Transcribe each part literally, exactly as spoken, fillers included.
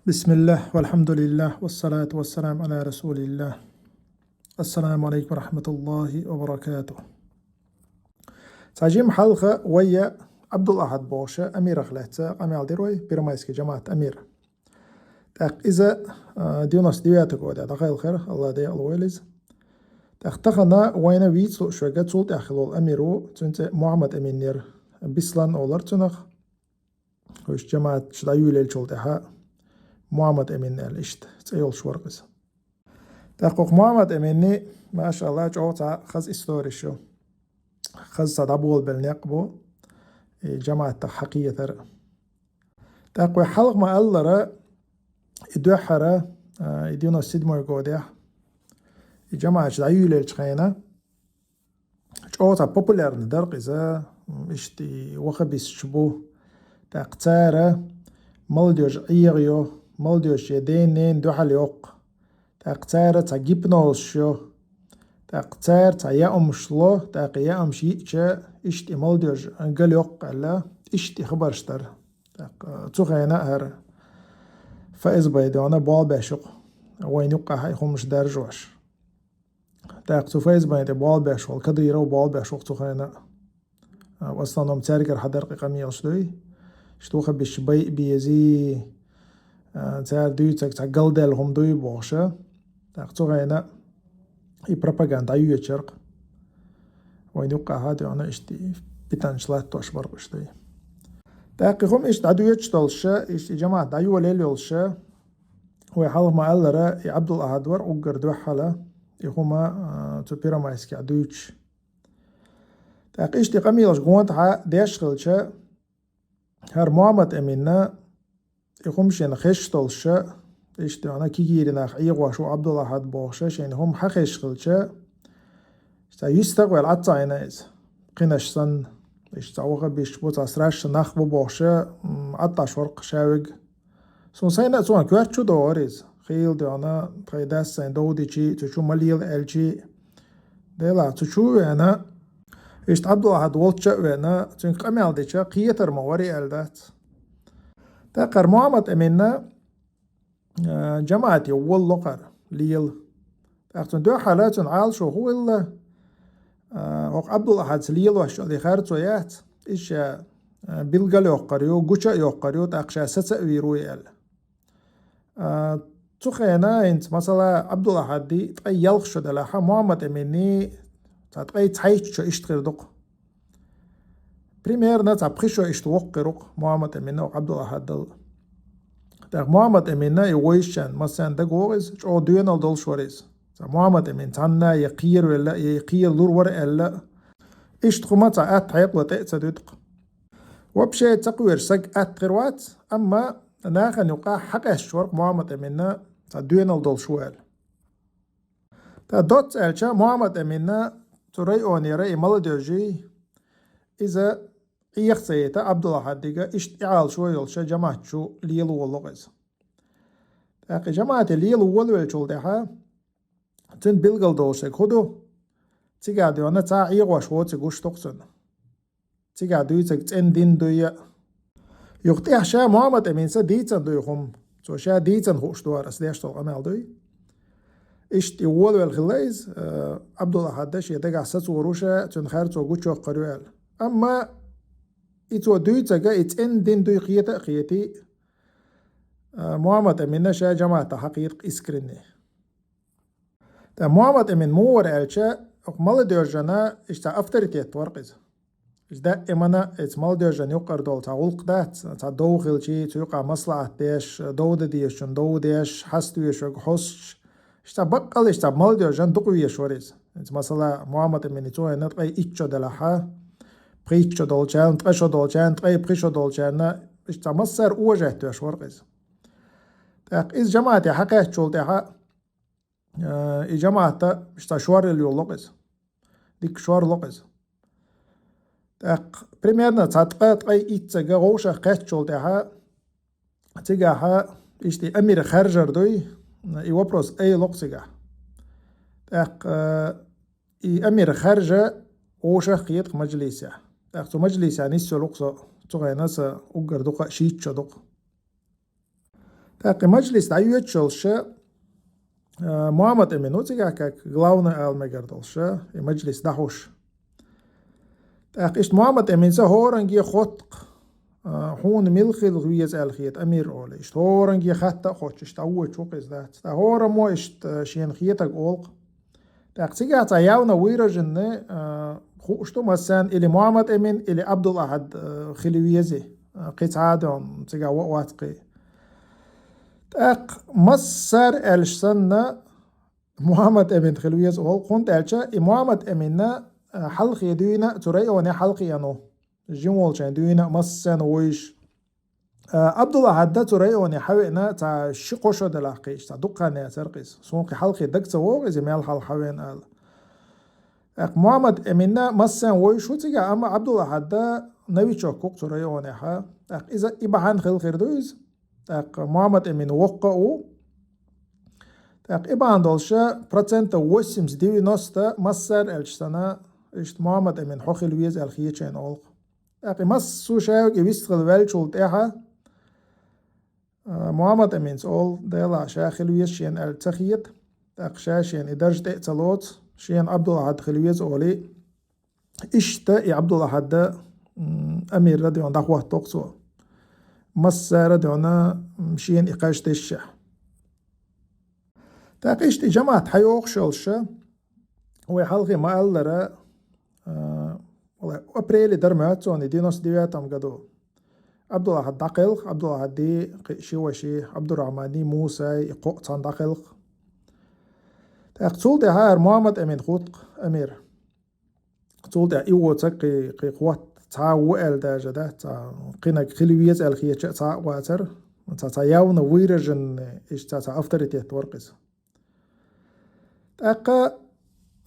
بسم الله والحمد لله والصلاة والسلام على رسول الله. السلام عليكم ورحمة الله وبركاته. Цхьа жима хьалха вай Ӏабдул-Ахьад бохуш амирах лаьцна къамел дира вай, Первомайский жамаӀат амир. ТӀаккха иза, а, девяносто девятый года дӀакхелхира, Аллах декъала войла иза. ТӀаккха тахана вайна вийца лууш верг цул тӀаьхьа хилла волу амир ву, цуьнан цӀе Мухьаммад-Эмин яра, Бислан олура цунах. Уьш жамаӀат чу дӀайоьллинчул тӀаьхьа Мухьаммад-Эмин аьлла иштта цӀе йолуш вара иза. ТӀаккха хӀокху Мухьаммад-Эминан, машалла, чӀогӀа цхьа хаза историш ю. Хаза цхьа дӀаболабелла некъ бу и жамаӀатах хьакхетар. ТӀаккха вай хьалха ма-аллара, и дуьххьара, а, и девяносто седьмой годехь, и жамаӀат чу дӀайоьллинчу хенахь, чӀогӀа цхьа популярный дара иза, м, иштта и ваххабисташ бу. ТӀаккха цара молодёжь ӀегӀайо, молодёжь шен ден-ненан дуьхьал йоккху. ТӀаккха цара цхьа гипнозаш йо. ТӀаккха цара цхьа яамаш ло, тӀаккха и яамаш йиъча, иштта и молодёжь галйоккху аьлла, иштта и хабарш дара. ТӀаккха цу хенахь хӀара ФСБ-й дуьхьал болх беш ю-кх, вайна юккъехь и хӀуманаш даржош. ТӀаккха цу ФСБ-н тӀе болх беш волу Кадыров болх беш ву-кх цу хенахь. А, в основном цаьргара хьадаьрра къамелаш ду и. Иштта ваххабисташ байъа безий, а, цара дуьйцург цхьа галдаьлла хӀума ду и бохуш. ТӀаккха цу хенахь и пропаганда дӀайоьдуш яра-кх. Вайна юккъехь дуьхьал иштта питанаш латтош бара-кх уьш ду и. ТӀаккха и хӀума иштта дӀадоьдуш долуш, иштта и жамаӀат дӀайолаелла йолуш, вай хьалха ма-аллара, и Ӏабдул-Ахьад вара уггар дуьххьал и хӀума, а, цу Первомайскехь дуьйцуш. ТӀаккха иштта и къамелаш гонахьа деш хилча, хӀара Мухьаммад-Эминна и хӀума шена хезаш долуш, иштта дуьхьал кегийрхой нах ӀегӀош ву Ӏабдул-Ахьад бохуш, шена хӀума хьан хезаш хилча, цхьа йистах а ваьлла Ӏад ца Ӏийна иза. Кхинаш санна, иштта цхьа ваххабисташ бу, цхьа страшный нах бу бохуш, м, Ӏад Ӏаш вара-кх ша вега. Суна сайна а цунах коьрта чу догӀура иза. Хийла дуьхьал, тхайн дас сайна дов дичий, цу чу ма лела аьлчий. Делахь, цу чу а веана, иштта Ӏабдул-Ахьад волчу а веана, цуьнга къамел дича, кхетар ма вара и аьлла дац. ТӀаккха хӀара Мухьаммад-Эминна, а, жамаӀате волало-кх хӀара лела. ТӀаккха цунна дуьххьара цуьнан Ӏалашо хӀун хилла, а, хӀокху Ӏабдул-Ахьадца лелош йолу и харцо яц, иза ша, а, билгалйоккхур ю, гуча а йоккхур ю, тӀаккха ша саца а вийр ву и аьлла. А, цу хенахь хӀинца, масала, Ӏабдул-Ахьаде ткъе ялх шо делахь, Мухьаммад-Эминна цхьа ткъе цхьайтта шо иштта хир ду-кх. Примерно цхьа пхи шо иштта воккха хир ву-кх Мухьаммад-Эминна Ӏабдул-Ахьадал. ТӀаккха Мухьаммад-Эминна и вайшинна массарна дагавогӀу иза, чӀогӀа доьналла долуш вара иза. Цхьа Мухьаммад-Эмин цхьанна я кхера велла, я кхера лур вара аьлла, иштта хӀума цхьа атта хьекъало тӀе а ца дуьту-кх. Вообще ца кхоьруш саг атта хир вац, амма нахана юкъахь хьакъаьсташ вара-кх Мухьаммад-Эминна цхьа доьналла долуш ву аьлла. Ткъа доцца аьлча, Мухьаммад-Эминна цу районера и молодёжь, иза Ӏеха ца йита Ӏабдул-Ахьадига, иштта и Ӏалашо йолуш жамаӀат чу лела волало-кх иза. ТӀаккха и жамаӀате лела волавеллачул тӀаьхьа, цуьнан билгал долуш дерг хӀун ду? Цигахь дуьхьал цхьа а ӀегӀош воцург гуш ду-кх цунна. Цигахь дуьйцург цӀена дин дуй а. Юха тӀехь ша Мухьаммад-Эминца дийцина дуй хӀума. Цо ша дийцина хууш ду хӀара аса деш долу къамел дуй. Иштта и волавелла хилла иза, э, Ӏабдул-Ахьад шен дагахь сацор ву ша, цуьнан харцо гучайоккхур ю аьлла. Амма и цо дуьйцург и цӀена дин дуй кхета а кхетий, э, Мухьаммад-Эминна ша жамаӀатах хьакхетар-кх искренне. Ткъа Мухьаммад-Эмин муха вара аьлча, хӀокху молодёжана иштта цхьа авторитет вара-кх иза. Иштта даимана оцу молодёжана юккъера долу цхьа гӀуллакх дац, цхьа дов хилчий, цу юкъахь маслаӀат деш, дов дан дезачунна дов деш, хьаставеш верг хьостуш. Иштта цхьа баккъал иштта цхьа молодёжана дукха везаш вара иза. Хьинца, масала, Мухьаммад-Эмин цо хьайна ткъе итт шо делахь, пхийтта шо долчарна, ткъа шо долчарна, ткъе пхи шо долчарна, иштта цхьа массара уважать деш вара-кх иза. ТӀаккха иза жамаӀате хьакхаьччул тӀаьхьа, э, и жамаӀат иштта шоръелла йолало-кх иза. Дика шорло-кх иза. ТӀаккха примерно цхьа ткъа, ткъе итт стаг вовшах кхаьччул тӀаьхьа, цигахь иштта и амир харжар дуй, и вопрос айло-кх цигахь. ТӀаккха, э, и амир харжа вовшах кхета-кх мажлисехь. ТӀаккха цу мажлисехь нисъелла ву-кх со, цу хенахь сан уггар дукха а шийтта шо ду-кх. ТӀаккха и мажлис дӀайоьдуш йолуш, а, Мухьаммад-Эмин ву цигахь как главный ала мегар долуш, и мажлис дӀахьош. ТӀаккха иштта Мухьаммад-Эминца хӀоранге хотту-кх, а, хьуна мила хила веза аьлла хета амир олий. Иштта хӀоранге хатта а хоттуш, иштта дӀавоьдуш ву-кх иза дац. ТӀаккха хӀораммо иштта шена хетарг олу-кх. ТӀаккха цигахь цхьа явно выраженный, а, хууш ду массарна или Мухьаммад-Эмин, или Абдул-Ахьад, а, хила везий, а, кхин цхьа а дан цигахь ваъ вац кхин. ТӀаккха массара аьлча санна, Мухьаммад-Эмин хила веза олу, хӀунда аьлча и Мухьаммад-Эмин, а, хьалхе дуьйна цу районе хьалхе а ву. Жима волчийн дуьйна а массарна вуйш. А, Абдул-Ахьад цу районе хьавеана цхьа ши-кхо шо делахь кхин, цхьа дукха хан яцара-кх иза. Суна кхин хьалхе дага ца вогӀу иза мел хьалха хьавеана ала. ТӀаккха Мухьаммад-Эмин массарна вуйш ву цигахь, амма Абдул-Ахьад новичок ву-кх цу районехь. ТӀаккха иза и бахьана хила хир ду иза. ТӀаккха Мухьаммад-Эмин воккха а ву. ТӀаккха и бахьана долуш процентов восемьдесят-девяносто массара аьлча санна, иштта Мухьаммад-Эмин хьо хила веза аьлла хеташ ю олу-кх. ТӀаккха и массо а шайга и вистхила ваьллачул тӀаьхьа, а, Мухьаммад-Эминца олу, делахь ша хила веза шена аьлла ца хета, тӀаккха ша шена и дарж тӀе а ца лоцу, шена Абдул-Ахьад хила веза олий. Иштта и Абдул-Ахьад, м, амир радион дӀахӀотту-кх цо. Массара а дуьйна, м, шена и кхаж тесчехь. ТӀаккха иштта и жамаӀат хьайогӀуш йолуш, вай хьалхе ма-аллара, а, валлахӀи, апреле дара моьтту суна, девяносто девятом году. Абдул-Ахьад дӀакхелха, Абдул-Ахьади, кхин ши ваши, Абдурахьмани, Мусай, и кхоъ цхьаьна дӀакхелха. ТӀаккха цул тӀаьхьа хӀара Мухьаммад-Эмин хӀутту-кх амир. Цул тӀаьхьа и воцург кхин, кхин хӀотта цхьа а ву аьлла даже, да, цхьа кхинаг хила веза аьлла хеташ а цхьа а вацара. Цхьа, цхьа явно выраженный, иштта цхьа, цхьа авторитет вара-кх иза. ТӀаккха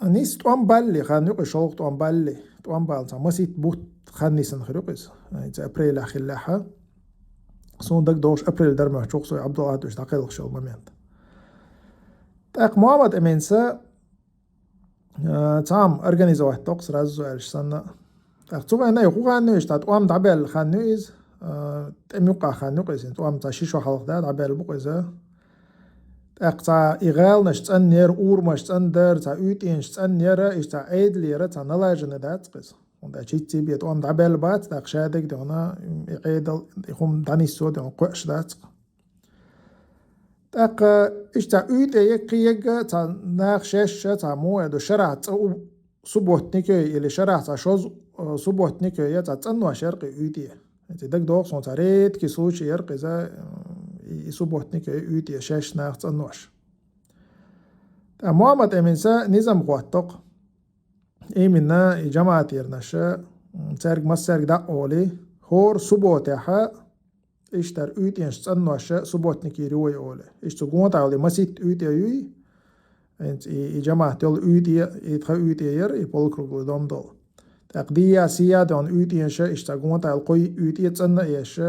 нисса тӀом балале хан ю-кх иза, шолгӀа тӀом балале, тӀом бала цхьа масийтта бутт хан нисана хир ю-кх иза. Иза апрелехь хиллехь. Суна дагадогӀуш апрель дара моьтту-кх со и Абдул-Ахьад уьш дӀакхелхаш йолу момент. ТӀаккха Мухьаммад-Эминца Э, цхьамма организовать до-кх сразу аьлча санна. ТӀаккха цу хенахь и хӀун хан ю иза, тӀом дӀабаьлла хан ю иза, э, тӀеман юккъехь хан ю-кх иза, тӀом цхьа ши шо хьалха да, дӀабаьлла бу-кх иза. ТӀаккха цхьа и гӀаланаш цӀанъяра, урамаш цӀандара, цхьа уьйтӀенаш цӀанъяра, иштта цхьа Ӏедал яра, цхьа налажанный дац-кх иза. ХӀунда аьлча хӀинцций бен тӀом дӀабаьлла бац, тӀаккха шадерг а дуьйна, и Ӏедал, и хӀума дӀанисса а дуьйна, кхоьуш дац-кх. ТӀаккха иштта цхьа уьйтӀе яра кхин егга, цхьа наха шаьш а, цхьа муха а ду, шарахь цкъа у-, субботникой или шарахь цхьа шозза, э, субботникой я, цхьа цӀанъеш яра-кх и уьйтӀе. ХӀинца дагадогӀу суна, цхьа редкий случай яра-кх иза, э, и, и субботникой уьйтӀе шаьш наха цӀанъеш. ТӀаккха Мухьаммад-Эминца низам хӀотту-кх. Именно и жамаӀатера нах, м, цаьрга массаьрга дӀа а олий, хӀора субботехь, иштта хӀара уьйтӀенаш цӀанъеш субботникера ю вай олий. Иштта цу гонахь йолу и масийтта уьйтӀе юй, хӀинца и, и жамаӀат йолу уьйтӀе, и тхан уьйтӀе яра, и полукруглый дом долу. ТӀаккха дийя-сийя а дуьйна уьйтӀенаш, иштта цхьа гонахь йолу кхо уьйтӀе цӀанъеш,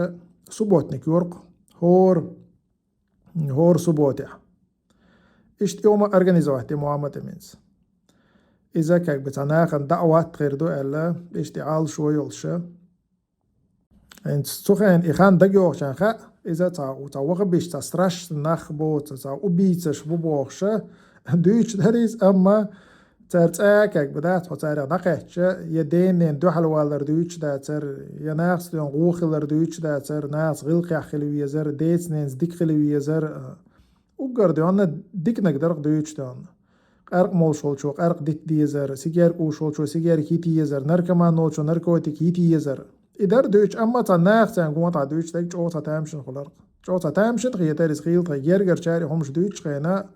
субботник йора-кх хӀора хӀора субботехь. Иштта и хӀума организовать ди Мухьаммад-Эминца. Иза как бы цхьа нахана даӀват хир ду аьлла, иштта и Ӏалашо йолуш. ХӀинца цу хенахь и хан дагайогӀучарна хаьа, иза цхьа, цхьа ваххабисташ, цхьа страшный нах бу, цхьа, цхьа убийцаш бу бохуш, дуьйцуш дара иза, амма цара цкъа а как бы дац, хьо царах дӀакхаьчча, я ден-ненан дуьхьал валар дуьйцуш дацара, я нахаца дуьйна гӀо хилар дуьйцуш дацара, нахаца гӀиллакхехь хила везара, деца-ненаца дика хила везара. Уггар дуьйна диканиг дара-кх дуьйцуш дуьйна. Къаьркъа молуш волчо къаьркъа дита дезара, сигаьрка ууш волчо сигаьрка йита езара, наркоман волчо наркотик йита езара. И дара дуьйцуш, амма цхьа нахаца гонахь дуьйцуш дерг чӀогӀа цхьа тамашийна хилар-кх. ЧӀогӀа цхьа тамашийна хетара иза хийла тхан гергара чара и хӀумаш дуьйцучу хенахь,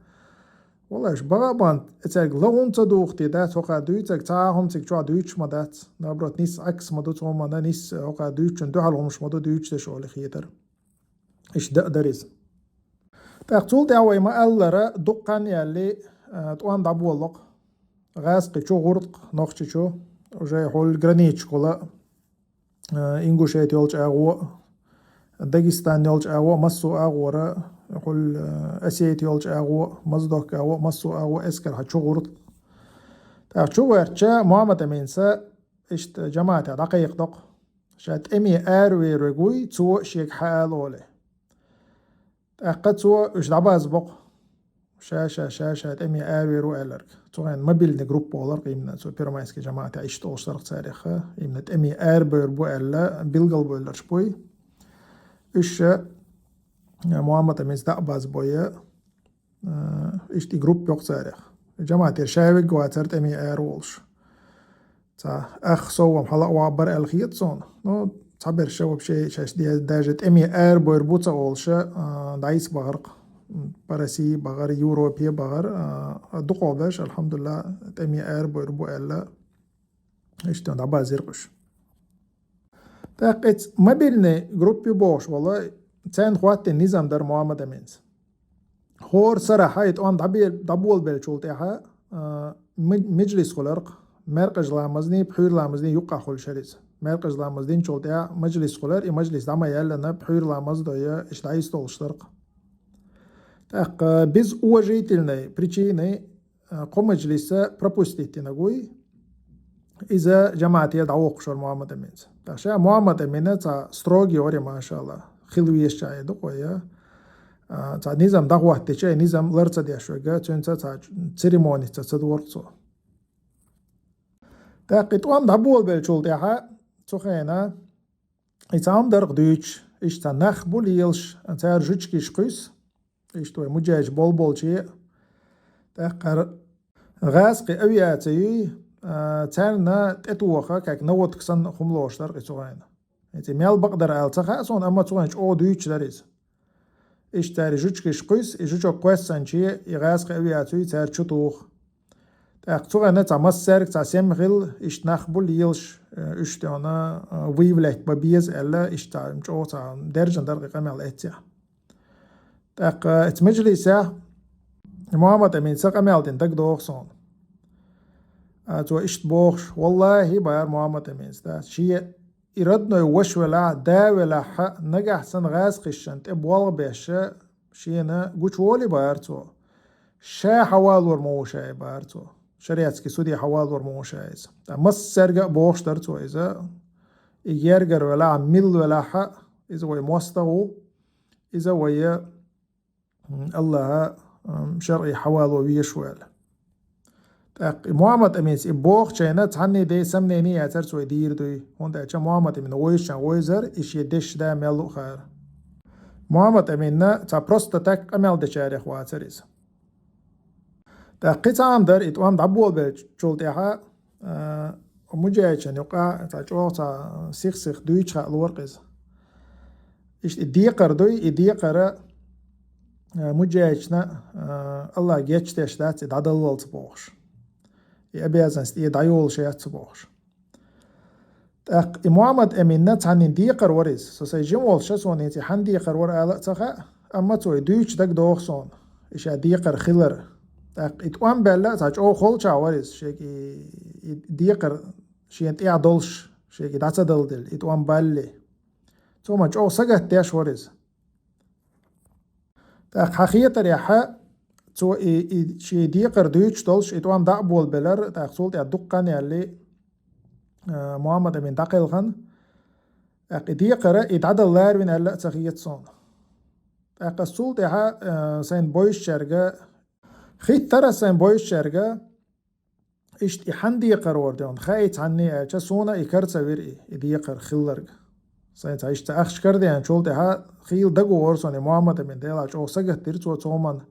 валлахӀи, бакъ а бан, и цаьрга ла хӀунда ца духу те дац хӀокхара дуьйцург, цхьа а хӀума цига чохь дуьйцуш ма дац. Наоборот, нисса Ӏакс ма ду цу хӀуманна, нисса хӀокхара дуьйцучун дуьхьал хӀумаш ма ду дуьйцуш дерш олий хетара. Иштта дан а дара иза. ТӀаккха цул тӀаьхьа вай ма-аллара, дукха хан яьлла, а, тӀом дӀаболало-кх. ГӀазкхи чу гӀур-кх, Нохчийчу, уже хьул границашкахула, а, Ингушети йолчу агӀо, Дагестан йолчу агӀо, массо а агӀора, хьул, а, Осети йолчу агӀо, Моздок агӀо, массо а агӀо эскархьа чу гӀур-кх. ТӀаккха чу гӀоьртича, Мухьаммад-Эминца иштта жамаӀатехь дӀакхайкхадо-кх. Ша тӀеме аравер верг вуй, цо шега хьаала олий. ТӀаккха цо уьш дӀабазбо-кх. Ша-ша, ша-ша, тӀеме аравер ву аьлларг. Цу хенахь мобильный группа олар-кх именно, цу первомайский жамаӀатехь иштта олуш дара-кх царех, именно тӀеме арабевр бу аьлла, билгалбевлларш буй. Уьш, э, Мухьаммад-Аминца дӀа а базбой, э, иштта и группа йо-кх царех. ЖамаӀатера ша верг вацара тӀеме араволуш. Цхьа ах совгӀат хьала а ваха бара аьлла хета суна. Ну, цхьаберш вообще шаьш де-, даже тӀеме арабевр бу ца олуш, а, дӀасабахара-кх. По России бахара, Европе бахара, а, дукхахберш, алхьамдулиллахӀ, тӀеме арабевр бу аьлла, иштта дӀабазира-кх уьш. ТӀаккха эцу мобильный группе бохуш волу, царна хӀоттийна низам дара Мухьаммад-Аминца. ХӀора сарахь и тӀом дӀабе-, дӀаболабеллачул тӀаьхьа, а, ма-, мажлис хуьлура-кх, маьркӀажа ламазний, пхьуьйра ламазний юккъехь хуьлуш яра иза. МаьркӀажа ламаз динчул тӀаьхьа мажлис хуьлура, и мажлис дӀа ма яьллина, пхьуьйра ламаз дой, иштта дӀасадолуш дара-кх. ТӀаккха без уважительной причины, а, кхо мажлис пропустить динарг вуй, иза жамаӀатера дӀавоккхуш вара Мухьаммад-Аминца. ТӀаккха ша Мухьаммад-Амин цхьа строгий вара, машалла, хила везаш а ду-кх вай, а, цхьа низам дӀахӀоттийча, и низам лар ца деш верг, цуьнца цхьа церемоница ца дора-кх цо. ТӀаккха и тӀом дӀаболабеллачул тӀаьхьа цу хенахь и цхьа хӀума дара-кх дуьйцуш, иштта цхьа нах бу лелаш, цара жучкаш кхуьссу, иштта вай муджахӀидаш болболче, тӀаккха гӀазкхийн авиаци юй, а, царна тӀетоха, как наводка санна хӀума лоруш дара-кх и цу хенахь. Эций мел бакъдара ала ца хаьа суна, амма цу хенахь чӀогӀа дуьйцуш дара иза. Иштта цара жучкаш кхуьссу, и жучок кхоьссинче, и гӀазкхийн авиаци юй цара чутуху. ТӀаккха цу хенахь цхьа массаьрга цхьа сема хилла, иштта нах бу лелаш, э, уьш тӀе, э, выявлять бан беза аьлла, иштта цхьа чӀогӀа цхьа даьржина дара-кх и къамел эццехь. ТӀаккха эцу мажлисехь Мухьаммад-Аминца къамел дина дагадогӀу суна. А, цо иштта бохуш, валлахӀи, бахара Мухьаммад-Аминца, да, шен и родной ваша велахь а, да велахь а, нагахь санна гӀазкхашна тӀе болх беш, шена гучуволий, бахара цо. Ша хьавалор ма ву ша и, бахара цо. Шариатский суде хьавалор ма ву ша иза. Ткъа массаьрга а бохуш дара цо иза. И гергара велахь а, милла велахь а, иза вай мостагӀа ву. Иза вай, м, АллахӀа, м, шарӀе хьавало везаш ву аьлла. ТӀаккха и Мухьаммад-Аминца и бохучу хенахь цхьанний де сомнени яцара цо и дийр дуй, хӀунда аьлча Мухьаммад-Амин вовзачарна вовзара, и шен дешан да мел луъу хаьара. Мухьаммад-Амин цхьа просто так къамел дечарех вацара иза. ТӀаккха кхин цхьа хӀума дара, и тӀом дӀаболабеллачул тӀаьхьа, а, муджахӀидашна юкъахь цхьа чӀогӀа цхьа сих-сиха дуьйцуш хаалора-кх иза. Иштта и декхар дуй, и декхар, а, муджахӀидашна, а, АллахӀ гечдеш дац и дӀадаллалц бохуш. И обязанность тӀера дӀайолуш яц бохуш. ТӀаккха и Мухьаммад-Аминна цхьаннен декхар вара иза. Со сайн жима волуш суна хӀинца и хьан декхар вара ала а ца хаьа, амма цо и дуьйцуш дагадогӀу суна, и ша декхар хилар. ТӀаккха и тӀом баьлла цхьа чӀогӀа холчахь вара иза, шега и, и декхар шена тӀехь долуш, шега и дӀа ца далладелла, и тӀом баллалц. Цо ма чӀогӀа сагатдеш вара иза. ТӀаккха хьан хетарехь, цо и, и шен декхар дуьйцуш долуш, и тӀом дӀа а болабелира, тӀаккха цул тӀаьхьа дуккха хан яьлла, а, Мухьаммад-Амин дӀакхелхина, тӀаккха и декхар и дӀадала ларавина аьлла а ца хета суна. ТӀаккха ас цул тӀаьхьа, а, сайна бовзучаьрга, хӀиттара ас сайна бовзучаьрга, иштта и хьан декхар вара де, хаий цхьанне аьлча, суна и кара ца вира и, и декхар хилларг. Сайн цхьа иштта ахча карадеанчул тӀаьхьа хийла дагавора суна и Мухьаммад-Амин, делахь чӀогӀа сагатдира цо цоман.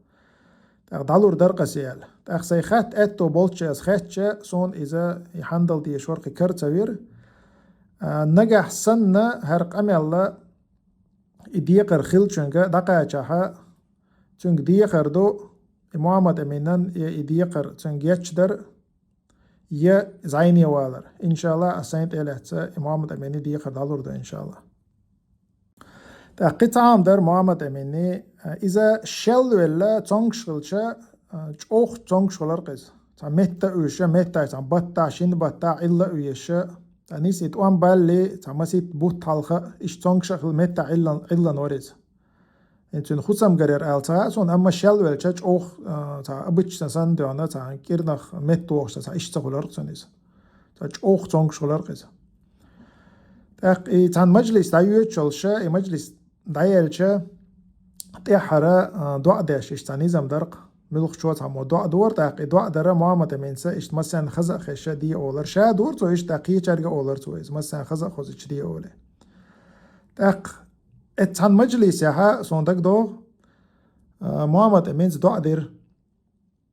ТӀаккха дӀалур дара-кх ас аьлла. ТӀаккха сайн хатта аьтто болчча ас хаьттича, суна иза и хьан дала дезаш вара кхин кара ца вира. А, нагахь санна хӀара къамел и декхар хиллачуьнга дӀакхачахь, цуьнга дехар ду, и Мухьаммад-Аминан и, и декхар цуьнга гечдар, я зӀене валар. ИншаАллахӀ, ас сайна тӀе а лаьцна, и Мухьаммад-Амина декхар дӀалур ду, иншаАллахӀ. ТӀаккха кхин цхьа хӀума дара Мухьаммад-Амина, иза шелвелла цомгаш хилча, чӀогӀа цомгаш хилар-кх иза. Цхьа метта а уьйша, меттахь цхьа баттахь, шина баттахь Ӏилла а веша, цхьа нийса и тӀом балли, цхьа масийтта бутт хьалха, иштта цомгаш а хилла меттахь Ӏиллан, Ӏиллан вара иза. Э, цуьнан хӀусамгарера ала ца хаьа суна, амма шелвелча чӀогӀа, а, цхьа обычно санна доьгӀна, цхьа кӀирнах метта вохуш, цхьа иштта ца хуьлар-кх цуьнан иза. Цхьа чӀогӀа цомгаш хуьлар-кх иза. ТӀаккха и цхьана мажлис дӀайоьдуш йолуш, и мажлис дӀаяьлча, тӀехьара, а, доӀа деш, иштта цхьа низам дар-кх, муьлххачо цхьаммо доӀа дора, тӀаккха и доӀа дар Мухьаммад-Эминца иштта массарна хаза а хезаш дӀа а олура. Ша дора цо иштта, тӀаккха кхечаьрга а олура цо иза, массарна хаза а хозача дӀа а олий. ТӀаккха эццу цхьана мажлисехь суна дагадогӀу, а, Мухьаммад-Эминца доӀа дира.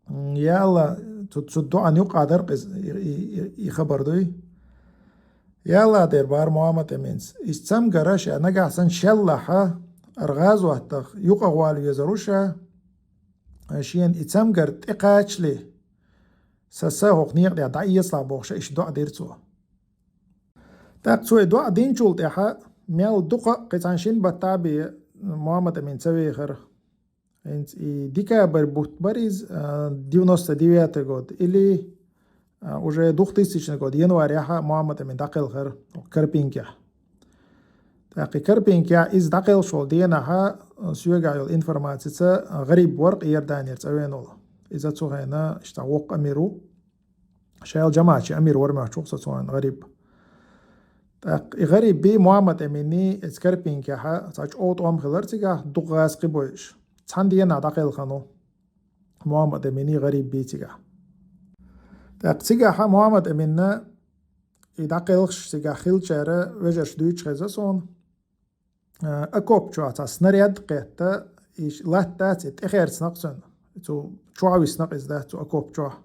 М, я АллахӀ, цу, цу доӀан юкъа дар-кх иза, и, и, и, и хабар дуй. Я АллахӀ, дера бара Мухьаммад-Эминца, иза цамгар ша нагахь санна шел лахь, ара гӀазотах юкъагӀолла везар ву ша, шена и цамгар тӀекхачале, сан са хӀокху некъа тӀехь дӀаэцалахь бохуш, иштта доӀа дира цо. ТӀаккха цо и доӀа динчул тӀаьхьа мел дукха а, кхин цхьана шина баттахь а бен Мухьаммад-Эмин ца вехара. ХӀинца и декабрь бутт бара иза, а, девяносто девятый год, или, а, уже двухтысячный год январехь Мухьаммад-Эмин дӀакхелхира Карпинкехь. ТӀаккха и Карпинкехь иза дӀакхелхаш волу денахь, а, соьгахь йолу информацица, а, ГӀариб вара-кх Иорданера цӀа веана волу. Иза цу хенахь иштта воккха амир ву. Шел жамаӀатан амир вара моьттуш ву-кх со цунна, ГӀариб. ТӀаккха и ГӀарибий Мухьаммад-Эминий оцу Карпинкехь цхьа чӀогӀа тӀом хилира цигахь, дукха гӀазкхий бойуш. Цхьана денахь дӀакхелхина ву Мухьаммад-Эминий ГӀарибий цигахь. ТӀаккха цигахь Мухьаммад-Эминна и дӀакхелхаш цигахь хиллачара вежарша дуьйцуш хезна суна. А, окоп чохь цхьа снаряд кхетта, и латта дац, и тӀехерцина-кх цуьнан. Цу чохь висна-кх иза, дац, цу окоп чохь.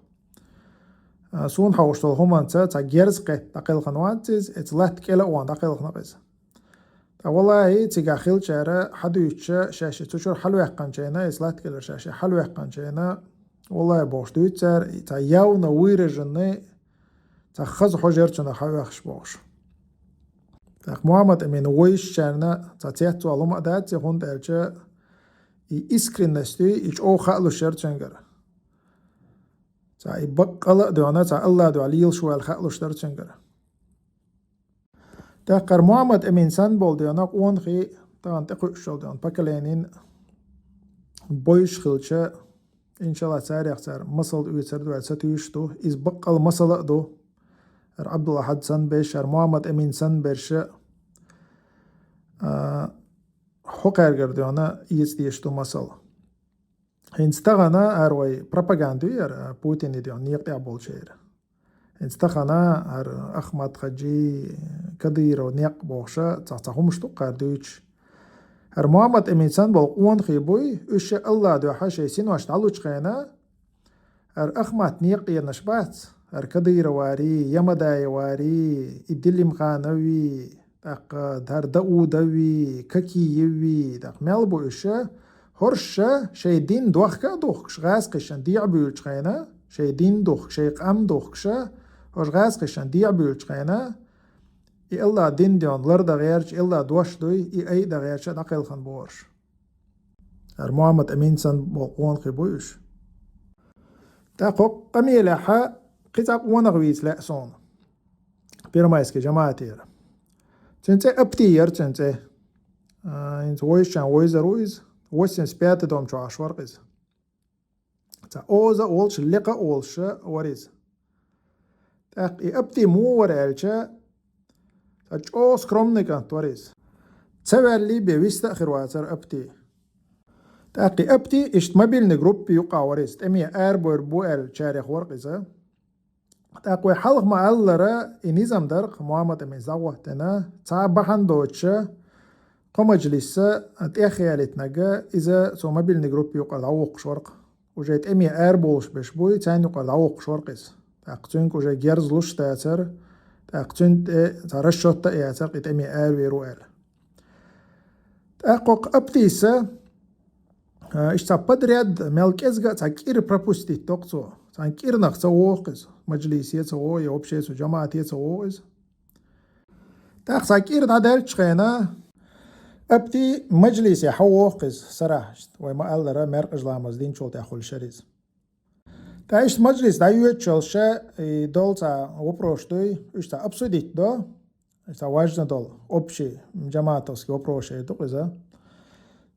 А, суна хьовсуш долу хӀуманца цхьа герз кхетта дӀакхелхина вац иза, оцу латта кӀела а вахана дӀакхелхина-кх иза. Ткъа валлахӀи, цигахь хиллачара хьадуьйцуш, шаьш цу чуьра хьалаваьккхинчу хенахь, оцу латта кӀелара шаьш хьалаваьккхинчу хенахь, валлахӀи бохуш дуьйцу цара, цхьа явно выраженный, цхьа хаза хьожа яра цунах хьаоьхуш бохуш. ТӀаккха Мухьаммад-Эмин вовшашчарна цхьа цецвала хӀума а дац, хӀунда аьлча и искренность, и чӀогӀа хаалуш яра цуьнгара. Цхьа и баккъала а доьгӀна, цхьа АллахӀан дуьхьа лелаш ву аьлла хаалуш дара цуьнгара. ТӀаккха хӀара Мухьаммад-Эмин санна болу доьгӀна къонахий тахана тӀекхуьуш йолу доьгӀна поколенин бойуш хилча, иншаллахӀ, царех цара масал оьцур ду аьлла ца туьйсуш ду. Иза баккъала масала а ду. ХӀара Ӏабдул-Ахьад санна берш, хӀара Мухьаммад-Эмин санна берш, а, хӀокхаьргара доьгӀна эца дезаш ду масал. ХӀинца тахана хӀара вай пропаганда ю хӀара, Путинан доьгӀна некъа тӀехь болчеран. ХӀинца тахана хӀара Ахмат-Хаджи, Кадыров некъ бохуш, цхьа, цхьа хӀумаш ду-кх хӀара дуьйцуш. ХӀара Мухьаммад-Эмин санна болу къонахий буй, уьш АллахӀан дуьхьа шайн синош дӀалучу хенахь, хӀара Ахмат некъ къенаш бац, хӀара Кадыровари, Ямадаевари, и Делимханови, тӀаккха хӀара Даудови, Какиеви, тӀаккха мел бу уьш, хӀорш шайн дин дохка а духкуш, гӀазкхашна дехьа буьйлучу хенахь, шайн дин духкуш, шайн къам духкуш, хӀорш гӀазкхашна дехьа буьйлучу хенахь, и АллахӀан дин доьгӀна лардан гӀерташ, и АллахӀан дош дуй, и айдан гӀерташ дӀакхелхина бу хӀорш. ХӀара Мухьаммад-Эмин санна болу къонахий буй уьш. ТӀаккха хӀокху къамелехь кхин цхьа къонах вийца лаьа суна Первомайски жамаӀатера. Цуьнан цӀе Апти яра цуьнан цӀе. А, хӀинца вовшашчарна вовзар ву иза. Восемьдесят пятый дом чохь Ӏаш вара-кх иза. Цхьа оза а волуш, лекха а волуш вара иза. ТӀаккха и Апти муха вара аьлча, цхьа чӀогӀа скромный кӀант вара иза. Ца ваьллий бен вист а хир вацара Апти. ТӀаккха и Апти иштта мобильный группи юкъахь вара иза, тӀаме арабевр бу аьлла, чарех вара-кх иза. ТӀаккха вай хьалха ма-аллара, и низам дара-кх Мухьаммад-Эмин схьагӀоттина, цхьа а бахьана доцуша, кхо мажлисса тӀехъялийтинарг, иза цу мобильный группи юкъара дӀавоккхуш вара-кх. Уже тӀаме арабовлуш берш буй, царна юкъара дӀавоккхуш вара-кх иза. ТӀаккха цуьнга уже герз луш дацара, тӀаккха цуьнан тӀе цхьа расчёт а яцара-кх, и тӀаме аравер ву аьлла. ТӀаккха хӀокху Аптиса, а, иштта цхьа подряд мел кӀезга а цхьа кӀира пропустить до-кх цо. Цхьана кӀирнах ца вогӀу-кх иза. Мажлисе ца вогӀу, я вообще цу жамаӀате ца вогӀу иза. ТӀаккха цхьа кӀира дӀадаьллачу хенахь, Апти мажлисе хьавогӀу-кх иза сарахь. Вай ма-аллара, маьркӀажа ламаз динчул тӀаьхьа хуьлуш яра иза. ТӀаккха иштта мажлис дӀайоьдуш йолуш, и долу цхьа вопрос дуй, уьш цхьа обсудить до, цхьа важно долу, общий, жамаӀатовский вопрос эр ду-кх иза.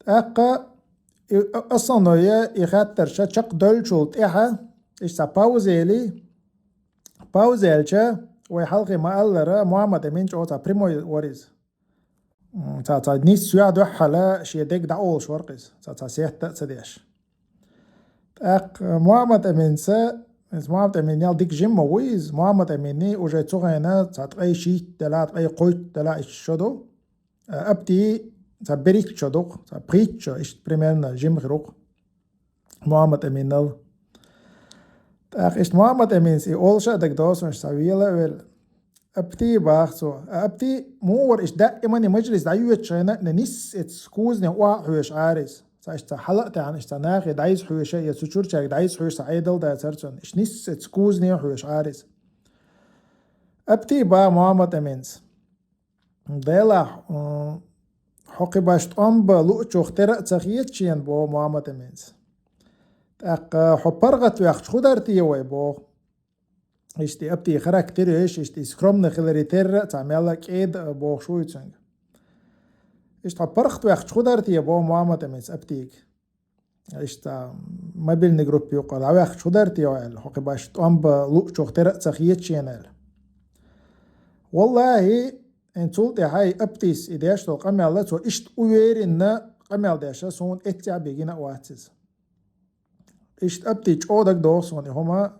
ТӀаккха и, а, основное, и хаттарш чекхдевллачул тӀаьхьа, иштта цхьа пауза елий, пауза елча, вай хьалхе ма-аллара, Мухьаммад-Эмин чӀогӀа цхьа прямой вара иза. М, цхьа, цхьа нийсса юьхь дуьххьала шен дег дӀаолуш вара-кх иза, цхьа, цхьа сетта а ца деш. ТӀаккха Мухьаммад-Аминца, иза Мухьаммад-Амин ял дика жима ма ву иза, Мухьаммад-Амини уже цу хенахь цхьа ткъе шийтта делахь, ткъе кхойтта делахь иштта шо ду. Э, Апти цхьа берхӀитта шо ду-кх, цхьа пхийтта шо, иштта примерно жима хир ву-кх Мухьаммад-Аминал. ТӀаккха иштта Мухьаммад-Аминца и олуш а дагадогӀу суна, иштта цхьа вела а велла. Апти, баха цо. А Апти муха вара, иштта даиман и мажлис дӀайоьдучу хенахь а, нисса эцу кузне охьа а хьоьжуш Ӏара иза. Цхьа иштта цхьа хьала а таьӀна, иштта цхьа нахе дӀайса хьоьжуш а, я цу чуьрачаьрга дӀайса хьоьжуш цхьа Ӏедал дацара цуьнан. Иштта нисса эцу кузне а хьоьжуш Ӏара иза. Апти, баха Мухьаммад-Аминца. Делахь, м, хьо кхин башха тӀом бан луучух тера а ца хета шена, боху Мухьаммад-Аминца. ТӀаккха хьо паргӀатваьккхича хӀун дара те вай, боху. Иштта и Апти характер а, иштта и скромный хиларе терра а цхьа мел а кӀеда а бохуш ву и цуьнга. Иштта хьо паргӀатваьккхича хӀун дара те, боху Мухьаммад-Аминца Аптига. Иштта мобильный группа юкъара дӀаваьккхича хӀун дара те вай аьлла, хьо кхин башха тӀом бан луучух тера а ца хета шена аьлла. Валлахьи, хӀинца цул тӀаьхьа и Аптис и деш долу къамел, цо иштта уверенно къамел деш, суна эццехь а бигина а вац иза. Иштта Апти чӀогӀа дагадогӀу суна и хӀума,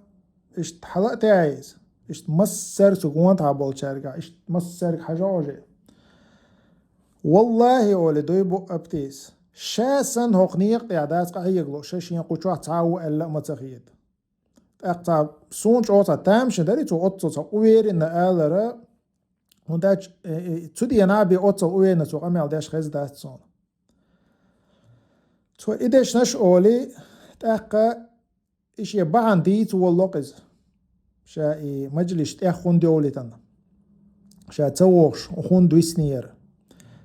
иштта хьала а таьӀна иза. Иштта массаьрга цу гонахь болчаьрга, иштта массаьрга хьажа а хьожий. Валлахьи, олий, дуй бу Аптис. Ша санна хӀокху некъа тӀехь дац къахьега лууш, ша шен кху чохь цхьа а ву аьлла а ма ца хета. ТӀаккха цхьа суна чӀогӀа цхьа тамашийна дара и цо оццул цхьа уверенно алара, хӀунда аьлча, э, э, цу денахь бен оццул уверенно цо къамел деш хезна дац суна. Цо и дешнаш а олий, тӀаккха и шен бахьана дийца волло-кх иза. Ша и мажлис тӀех хӀунда йовлийтина. Ша ца вогӀуш хӀунда виснера.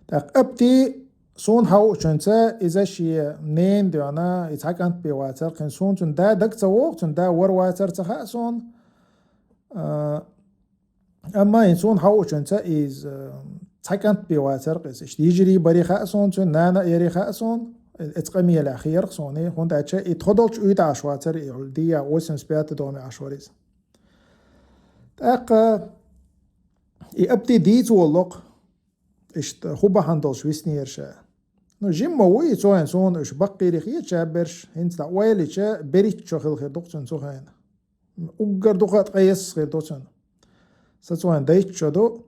ТӀаккха Апти, суна хьахуучуьнца, иза шен ненан доьна, и цхьа кӀант бен вацара, кхин суна цуьнан да дага ца вогӀу, цуьнан да вара вацара ца хаьа суна. А, Амма хӀинца суна хьахуучуьнца иза, э, цхьа кӀант бен вацара-кх иза. Иштта йижарий барий хаьа суна, цуьнан нана а ярий хаьа суна, э, эцу къамелехь хетара-кх суна, хӀунда аьлча и тхо долчу уьйтӀахь Ӏаш вацара и, дӀа восемьдесят пятый доме Ӏаш вара иза. ТӀаккха и Апти дийца волло-кх, иштта хӀун бахьана долуш виснера ша. Ну, жимма ву и цу хенахь суна уьш баккхийра хета ша берш, хӀинца дӀа ойла йича, берхӀитта шо хилла хир ду-кх цуьнан цу хенахь. Уггар дукха а ткъе исс хир ду цуьнан. Сан цуьнан дайтта шо ду.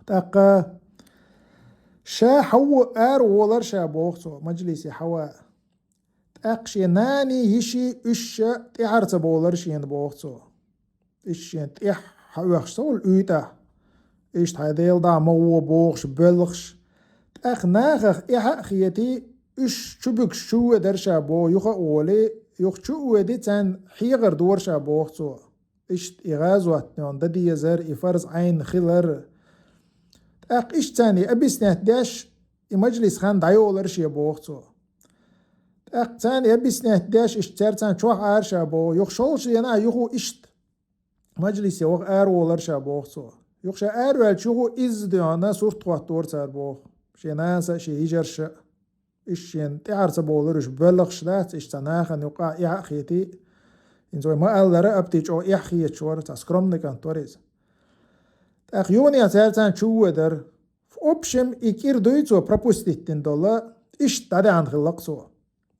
ТӀаккха ша хьавва ара волара ша, боху цо, мажлисе хьавва. ТӀаккха шен наний, йиший, уьш а тӀаьхьара ца бовлара шена, боху цо. Уьш шена тӀаьхьа хьаоьхуш ца волу уьйтӀахь. Иштта хьайн Дела дӀа ма гӀо бохуш, боьлхуш. ТӀаккха нахах эхь а хетий, уьш чу буьгуш чу а ведара ша, боху, юха а волий, юха чу а ведий, царна хьехар дора ша, боху цо. Иштта и гӀазот йолу дан дезар, и фарз Ӏайн хилар. ТӀаккха иштта царна и объяснять деш, и мажлис хан дӀайолара шен, боху цо. ТӀаккха царна и объяснять деш, иштта цара царна чохь Ӏара ша, боху, юха шолгӀачу денахь юха иштта мажлисе ваха ара волара ша, боху цо. Юха ша араваьлча юха изза доьна сурт хӀоттора цара, боху. Шен нанас а, шен йижарша а. Уьш шена тӀаьхьара ца бовлура, уьш боьлхуш дац, иштта цхьа нахана юкъахь эхь а хетий. ХӀинца вай ма-аллара, Апти чӀогӀа эхь хеташ вара, цхьа скромный кӀант вара иза. ТӀаккха юха а цара царна чу а ведара. В общем, и кӀира дуй цо пропустить дина долу, иштта дӀадаьхьна хилла-кх цо.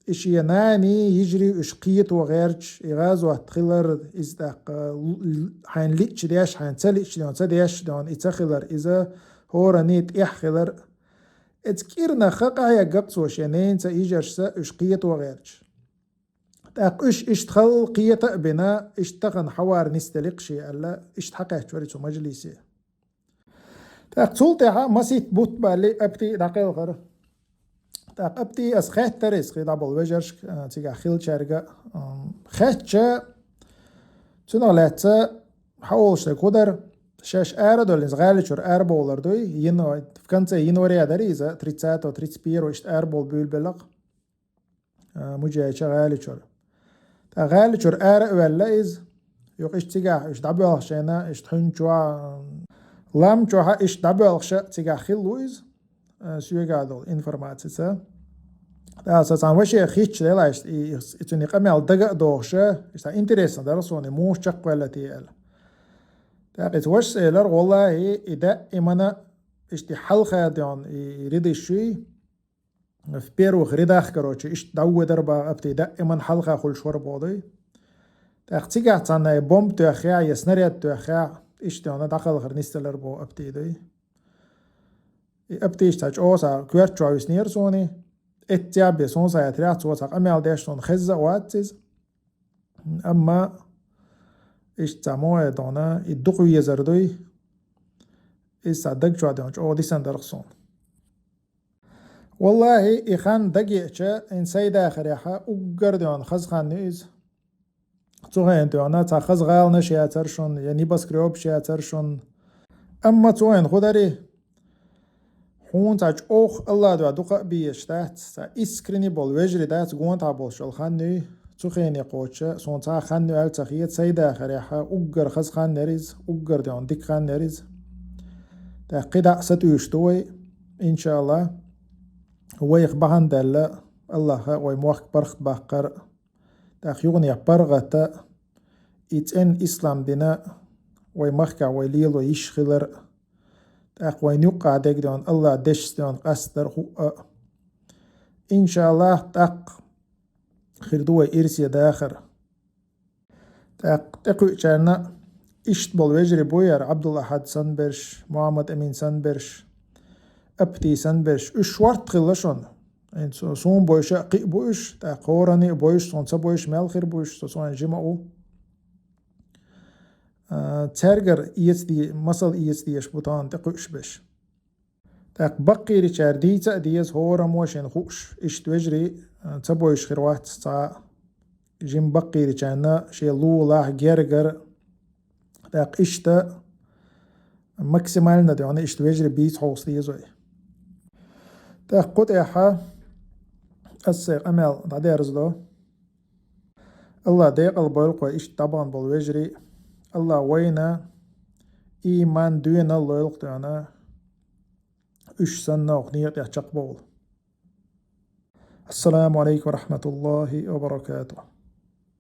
И шен наний, йижарий уьш кхето гӀерташ, и гӀазот хилар, иза тӀаккха л-, л-, хьайна лиъча деш, хьайна ца лиъча ден, ца деш ден, и ца хилар, иза хӀоранний тӀехь хилар. Эцу кӀирнахха къахьегна-кх цо шен ненаца, йижаршца уьш кхето гӀерташ. ТӀаккха уьш иштта хала кхета а бина, иштта тахана хьавар нисделира-кх шен аьлла, иштта хьакхаьчча вара и цу мажлисе. ТӀаккха цул тӀаьхьа масийтта бутт балале Апти дӀакхелхира. ТӀаккха Апти ас хаьттира иза кхин дӀаболу вежаршка, а, цигахь хиллачаьрга, ам, хаьттича, цунах лаьцна хьан олуш дерг хӀун дара, шаьш ара а довлий, иза гӀали чуьра арабовлар дуй, янва-, в конце января дара иза, тридцатого, тридцать первого иштта арабовла буьйлабелла-кх. А, Мужаьича гӀали чуьра. ТӀаккха гӀали чуьра ара а ваьлла иза, юха иштта цигахь уьш дӀабоьлхуш шена, иштта хьуьнна чохь, лам чохь а иштта дӀабоьлхуш а цигахь хилла ву иза, а, соьгахь долу информацица. ТӀаккха сан цхьана ваше хитташ делахь, иштта и, и, и цуьнан къамел дага а догӀуш, иштта интересно дара суна, и муха чекхваьлла те аьлла. ТӀаккха иза вашас элира, валлахӀи, и даимана иштта хьалха ден и ряды шуй, в первых рядах, короче, иштта дӀавоьдар бах апти, даиман хьалха хуьлуш вара боху дуй. ТӀаккха цигахь цхьанна и бомба тоьххехь я снаряд тоьххехь, иштта ден дӀакхалхар нисделар боху апти дуй. И аптийша цхьа чӀогӀа схьа коьрта чохь виснера суна, эццехь бен суна схьа яьтарехь, цо цхьа къамел деш суна хезна а вац иза. Амма иштта цхьа муха дона, и дукха везар дуй, иза цхьа даг чохь ден чӀогӀа дисина дара суна. Валлахьи, и хан дагеача, ин сайн дахарехь уггар ден хаза хан ю иза. Цу хенахь ден цхьа хаза гӀаланаш яцара шуна, я небоскрёбаш яцара шуна. Амма цу хенахь хӀун дарий? Хьуна цхьа чӀогӀа Аллах дуьхьа дукха а безаш дац, цхьа искренне болу вежарий дац, гонахьа болуш йолу хан юй. Цу хене кхочуш суна цхьа а хан ю аьлла ца хета, сайн дахарехь уггар хаза хан яра иза, уггар ден дика хан яра иза. ТӀаккха кхидӀа а сатуьйсуш ду вай, иншааллах. Вайх бахьана даьлла Аллаха вай мохк паргӀатбаккхар, тӀаккха юханехь паргӀата, и цӀена ислам дина вай махкахь вай лело йиш хилар, тӀаккха вайна юккъахь дегден Аллах дешца ден къастар хӀуъа. Иншааллах, тӀаккха хир ду вай ирсе дахар. ТӀаккха тӀекхуьучарна иштта болу вежарий бу яра Абдул-Ахьад санна берш, Мухьаммад-Амин санна берш, Апти санна берш. Уьш шорта хилла шуна. Айн цу-, суна бойша а кхин а бу уьш, тӀаккха хӀоранна а бойша, суна ца бойша мел хир бу уьш, со суна жима а ву. А, цаьргара эца де-, масал эца дезаш бу тахана тӀекхуьуш берш. ТӀаккха баккхийрачара дийца а деза, хӀораммо шена хууш, иштта вежарий, а, ца бойша хир вац цхьа а. Жима баккхийрачарна шен лулахь, гергара, тӀаккха иштта максимально ден иштта вежарий бийца хьовса деза вай. ТӀаккха кху тӀехь аса сайн къамел дӀадерзадо. Аллах декъал бойла кху иштта дӀабахана болу вежарий. Аллах вайна ийман, доьналла лойла кху тӀехь, уьш санна, хӀокху некъа тӀехь чекхбовла. Ассаламу алейкум ва рахматуллахи ва баракатух.